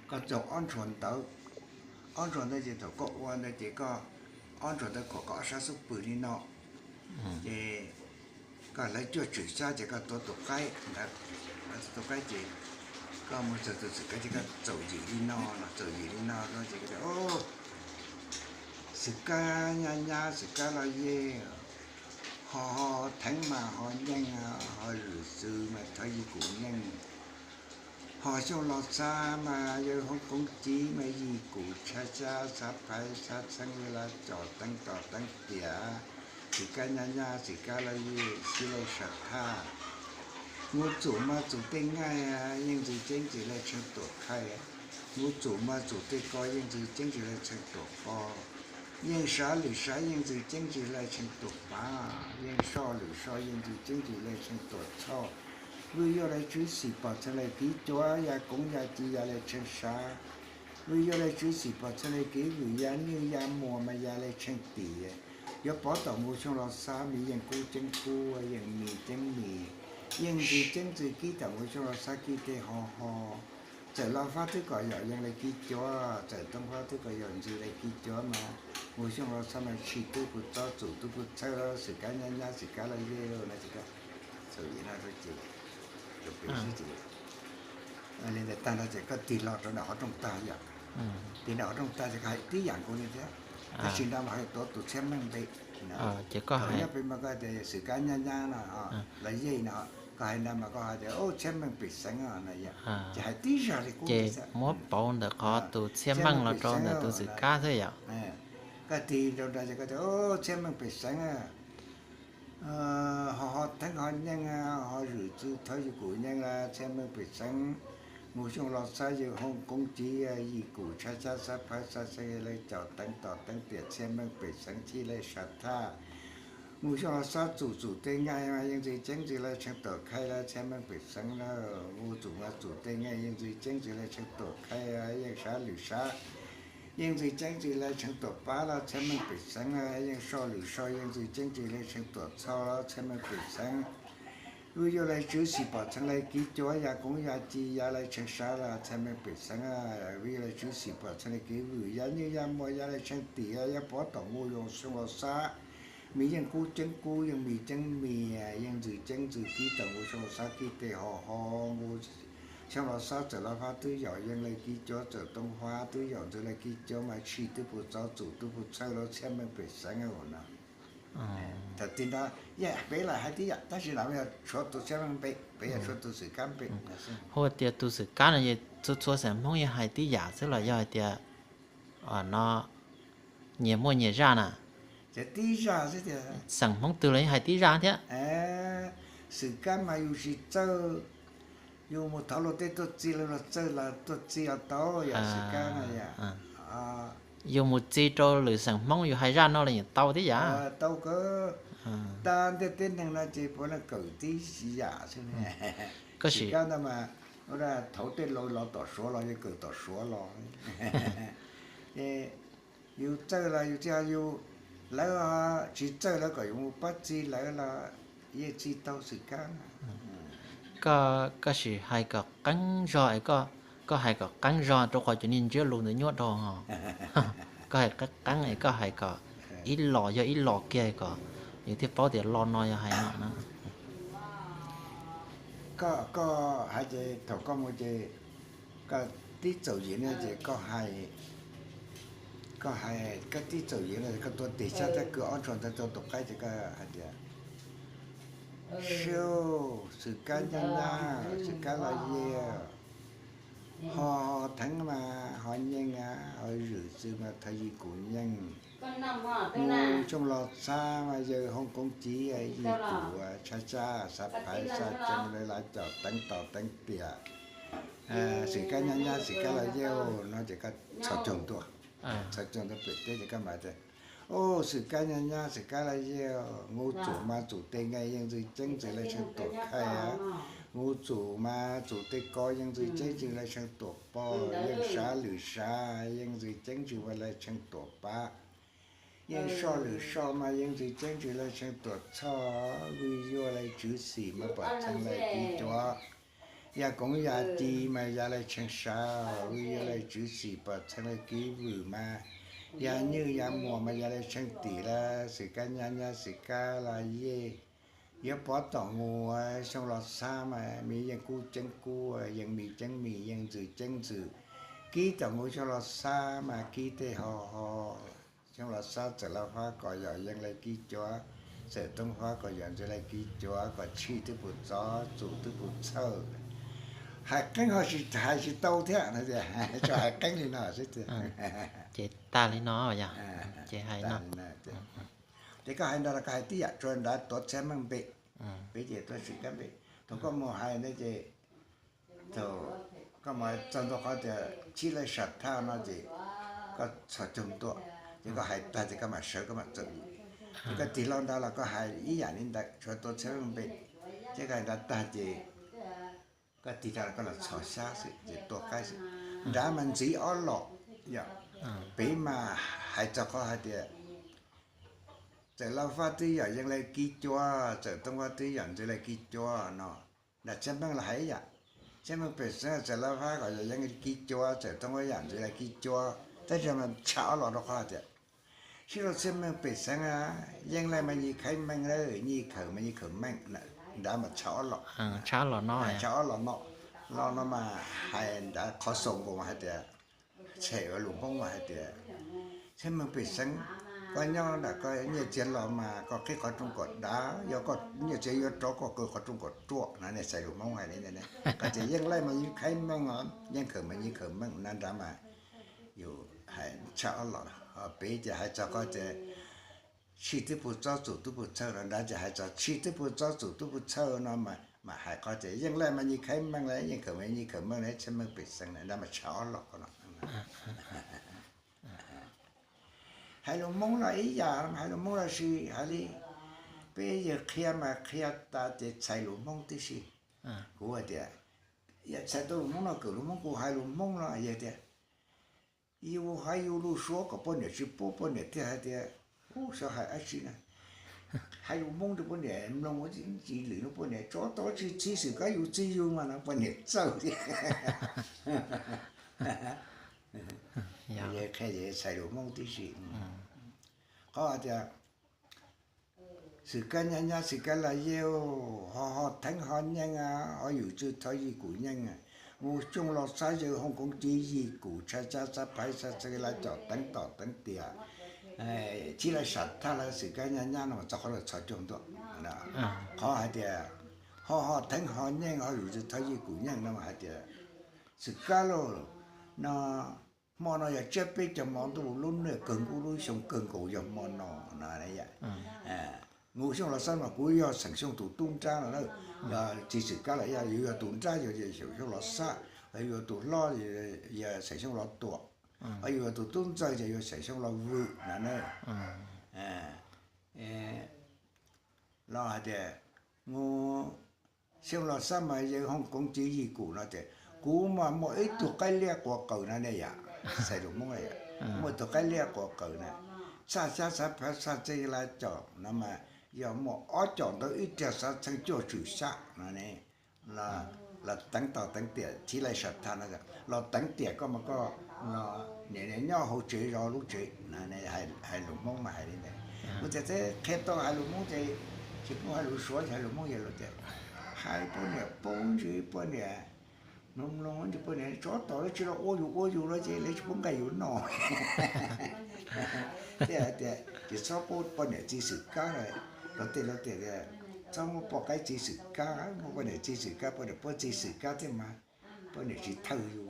Koj txoom ob ntshuas ntawv, ob ntshuas ntawv ces thaum koj ua ntawd ces koj ob ntshuas ntawv kom koj ob sab xub pwg li no, ces koj lawv cuaj tswm xyab ces koj tuav tus qaib ntawd, tus qaib ces koj mus txog tus xwm kab ces koj txaum yim li no los txaum yim li no ces koj tias, Xwm kab nyab nyab, xwm kab los yej, ho ho theeb mas ho nyeej, ho zwm xwm mas thov yij kum nyeej, ho xyooj los xab mas yawg hoob koob civ mas yij kum tshab xyab xab phaiv xab txheeb li laj cov teeb tos teeb tiam, xwm kab nyab nyab, xwm kab los yej, xib lej sab thaj. Mus txum mas txum tej ngaij, yeej ntxwg ceeb ntsis laj tshee tuam khaij. Mus txum mas txum tej ko, yeej ntxwg ceeb ntsis laj tshee tuam pov. Yeej sab lwm sab, yeej ntxwg ceeb ntsis laj tshee tuam pav. Yeej soj lwm soj, yeej ntxwg ceeb ntsis laj tshee tuam txhoj. Vwj yuaj laj tswv xim pom txheej laj kiv cuav, ya koob ya ci ya laj tshee sab. Vwj yuaj laj tswv xim pom txheej laj kiv vwm, ya nyuj ya muas mas ya laj tshee tim. Yuav pov tom mus xyooj los xab, mis yeej kub ceeb kub, yeej mis ceeb mis, yeej ntxwg ceeb ntxwg kib tom mus xyooj los xab kib tej ho ho. Txawm los fab twb kom yom yeej laj kiv cuav, txawm tooj fab twb kom yom ntxwg laj kiv cuav mas mus xyooj los xab mas tshij tub pus txob txum tub pus txhawj los xwm kab nyab nyab xwm kab los yej no ces, txawm yim no ces, li ntawd tag no ces koj tig los rau nram qhov rooj tag yom. Tig nram qhov rooj tag ces koj hais tib yam nkaus li thiab, tab sis nram mas hais tuav tus txhiab meej npe. Ces koj hais nyob pem mas koj tias xwm kab nyab nyab no los yej no, koj hais nram mas koj hais tias txhiab meej pem xeev no yom, ces hais tib zaj li qub ces muab pauv ntawm qhov tus txhiab meej los rau ntawm tus xwm kab xwb yom. Koj tig rau nram ces koj tias txhiab meej pem xeev, ho ho theeb ho nyeej, ho zwm txwv thov yij kum nyeej, txhiab meej pem xeev. Mus xyooj los xab yawg hoob koob civ, yij kum tshab xyab xab phaiv xab txheeb laj cov teeb tos teeb tiam, txhiab meej pem xeev, xib lej sab thaj. Mus xyooj los xab txum txum tej ngaij mas yeej ntxwg ceeb ntsis laj tshee tuam khaij los txhiab meej pem xeev na. Mus txum mas txum tej ngaij yeej ntxwg ceeb ntsis laj tshee tuam khaij, yeej sab lwm sab, yeej ntxwg ceeb ntsis laj tshee tuam pab los txhiab meej pem xeev, yeej soj lwm soj yeej ntxwg ceeb ntsis laj tshee tuam txhoj los txhiab meej pem xeev. Vwj yuaj laj tswv xim pom txheej laj kiv cuav, ya koob ya ci ya laj tshee sab los txhiab meej pem xeev. Vwj yuaj laj tswv xim pom txheej laj kiv vwm, ya nyuj ya muas ya laj tshee tim, yuav pov tom mus xyooj los xab, mis yeej kub ceeb kub, yeej mis ceeb mis, yeej ntxwg ceeb ntxwg kib tom mus xyooj los xab kib tej ho ho. Mus xyooj los xab txawm los fab twb yom yeej laj kiv cuav, txawm tooj fab twb yom ntxwg laj kiv cuav mas tshij tub pus txob txum tub pus txhawj los txhiab meej pem xeev no. Thaum tig no, peb los hais tib yam tab sis no yog tshuav tus txhiab meej npe, peb yog tshuav tus xwm kab npe. Hu tias tus xwm kab no es txhua txhua xeem Hmoob yeej hais tib yam xwb los yog hais tias no nyias muaj nyias zaj na? Ces tib zaj xwb tiag. Xeem Hmoob twg los yeej hais tib zaj thiab. Xwm kab mas yus tsis txawj, yus mus thov luag tej tuaj txi, luag txawj los tuaj txi los tau yom, xwm kab no yom. Yus mus txi rau lwm xeem Hmoob yus hais zaj no los yeej tau thiab yam. Tau kawg. Tag ntiaj teb neeg no ces puav leej kawm tib yam xwb. Xwm kab ntawd mas thauv tej laus los tom Suav los yeej kawm tom Suav los. Yus txawj los yus txi, yus, lawv tsis txawj lawv kom yus mus pab txi lawv los yeej txi tau xwm kab. Koj sim hais kom qeeb zog es, koj hais kom qeeb zog rau qhov cov niag ntsiab lus ntawd nyuaj dhau. Koj hais qeeb qeeb es koj hais kom ib los yog ib los kiag kom yus thiaj paub tias los no yog hais no na. Koj hais ces thaum koj mus ces koj tib txaus yim no ces koj hais, koj hais koj tib txaus yim no koj tuav tes xyab thiab kwv ob ntshuas ntawd rau tus qaib ces koj hais tias, Siub, xwm kab nyab nyab, xwm kab los yej, ho theeb mas ho nyeej, ho zwm txwv mas thov yij kum nyeej. Mus xyoo los xab mas yawg hoob koob civ yij kum tshab xyab xab phaiv xab txheeb laj cov teeb tos teeb tiam. Xwm kab nyab nyab, xwm kab los yej no ces koj txhos caug ntua, txhos caug ntua pem teb ces koj mam tias, Ub, xwm kab nyab nyab, xwm kab los yej, mus txum mas txum tej ngaij yeej ntxwg ceeb ntxwg laj tshee tuam khaij. Mus txum mas txum tej ko yeej ntxwg ceeb ntxwg laj tshee tuam pov, yeej sab lwm sab yeej ntxwg ceeb ntxwg laj tshee tuam pab. Yeej soj lwm soj mas yeej ntxwg ceeb ntxwg laj tshee tuam txhoj, vwj yuaj laj tswv xim mas pom txheej laj kiv cuav. Yog koov yog ci mas yog lawv tsheej saw, yog lawv tswv xim pom txheej lawv kiv vwm mas, yog nywj yog muas mas yog lawv tsheej tim lawm, xwm kab nyab nyab xwm kab los yej. Yuav pov tom nus xyoo los xab mas me yeej kub ceeb kub, yeej mi ceeb mi, yeej ntxwm ceeb ntxwm. Kib tom nus xyoo los xab mas kib tej ho ho. Xyoo los xab txawm lauj fab kom yog yeej lawv kib cuav, txawm toob fab kom yog ntxwv lawv kib cuav, kom tshij twb pus txob, txum twb pus txhawj. Hais qeeb ho tsis hais tsis tau thiab no tias, tsuas hais qeeb li no xwb tiag. Ces tag li no yog, ces hais no. Ces koj hais ntawd los koj hais tib yam, tsuas nrad tuav txhiaj meej npe, peb ces tuav txhiaj kab npe. Thaum koj mus hais ntawd ces, thaum koj mus txog ntua qhov tias tshib laj sam thaj no ces koj txhos caug ntua, ces koj hais tag ces koj mam sawv koj mam txawm. Ces koj tig los nrad los koj hais ib yam li ntawd, tsuas tuav txhiaj meej npe, ces koj hais ntawd tag ces koj tig rau koj los txhos xyab xwb ces tua qaib xwb. Nrad mas ntxiv ob los, yog peb mas hais txog qhov hais tias txawm lauj fab twb yog yeej lawv kib cuav, txawm toob fab twb yog ntxwv lawv kib cuav no, nram txhiaj meej los hais ib yam. Txhiaj meej pem xeeb txawm lauj fab kom yog yeej kib cuav, txawm toob fab yam ntxwv lawv kib cuav, tab sis mas tshaj ob los rau qhov hais tias sib rau txhiaj meej pem xeeb, yeej laj mas nyi khaib meej lawm, nyi khawm mas nyi khawm meej, nrad mas tshaj ob los, tshaj ob los no mas hais nrad qhov xaus nkaus mas hais tias, tshem ua lus Hmoob mas hais tias txhiaj meej pem xeeb, koj nyob nram koj nyiaj txiag los mas koj qhib qhov rooj kom dav, yog koj nyiaj txiag yuav rov koj kaw qhov rooj kom ruam no ne, txhais lus Hmoob hais li ntawd. Koj tias yeej laj mas nyi khaib meej os, yeej khawm mas nyi khawm meej no nrad mas yus hais tshaj ob los. Peb ces hais txog qhov tias tshij twb pus txob txum twb pus txhawj no, nrad ces hais txog tshij twb pus txob txum twb pus txhawj no mas hais qhov tias yeej laj mas nyi khaib meej lawm, yeej khawm mas nyi khawm meej lawm, txhiaj meej pem xeeb, nrad mas tshaj ob los no. Hais lus Hmoob los ib yam, hais lus Hmoob los sis hais li peb yawg qhia mas qhia tas ces txhais lus Hmoob tib si. Kuv hais tias, yam txhais tau lus Hmoob no, kawm lus Hmoob, kuv hais lus Hmoob no yog tias yus hais yus lus Suav kom poj niam tsis paub, poj niam thiaj hais tias, ub, xyov hais dab tsi na. Hais lus Hmoob rau poj niam mloog, tsis lwm no poj niam tsov tom tsis txhib xwm kab yus txij yus mas no poj niam txawj thiab. Qhia txhais lus Hmoob tib si. Qhov hais tias xwm kab nyab nyab xwm kab los yej, ho ho theeb ho nyeej, ho yum tsw thov yij kum nyeej. Mus xyoo los xab yawg hooj koov ci yij kum, tsha cab xab phaiv xab txeeb laj com teev tom teev tiam, tshib laj sam thaj lawm xwm kab nyab nyab no mas txog qhov lawm txhos caug ntua. Qhov hais tias ho ho theeb ho nyeej ho yum tsw thov yij kum nyeej no mas hais tias xwm kab lauj no, hmo no yog tsiab peb caug hmo ntuj, lub ntuj kawg nkaus, lub xyoo kawg nkaus yog hmo no no. Mus xyoo los xab mas kuv yog xeem Xyooj tus tub nrab no na. Yog txiv xwm kab los yog yus yog tus nrab yog xeem Xyooj los xab, yus yog tus hlob yog xeem Xyooj los tuam, yus yog tus tub ntxawg ces yog xeem Xyooj los vwm no na. Los hais tias mus xyoo los xab mas yawg hooj koov ci yij kum no tias kuv mas muaj ib tug qaib liab quav qaws no ne yom, txhais lus Hmoob, muaj ib tug qaib liab quav qaws na, txhaj xyab xav phav txhaj txeeb laj com no mas yog muaj ob com ntawd ib riag xav txheej cuaj tswm xyab no ne. Los teev tom teev tiam, tshib laj sam thaj no, los teev tiam koj mas koj niam nyob hauv tsev zov lub tsev no, hais lus Hmoob mas hais li ntawd. Kuv tias qhia tau hais lus Hmoob ces tsis pub hais lus Suav, hais lus Hmoob yog lus tias hais poj niam paub ntsis, poj niam mloog mloog ntsis, poj niam tsov tom lawv tsis los ua yus ua yus lawm ces lawv tsis pub nqaij yus noj. Thiaj hais tias tsis txhob pub poj niam txiv xwm kab, lawv tej lawv tias txhob muab poj qaib txiv xwm kab, muab poj niam txiv xwm kab, poj niam pub txiv xwm kab thiab mas poj niam tsis thawj yus.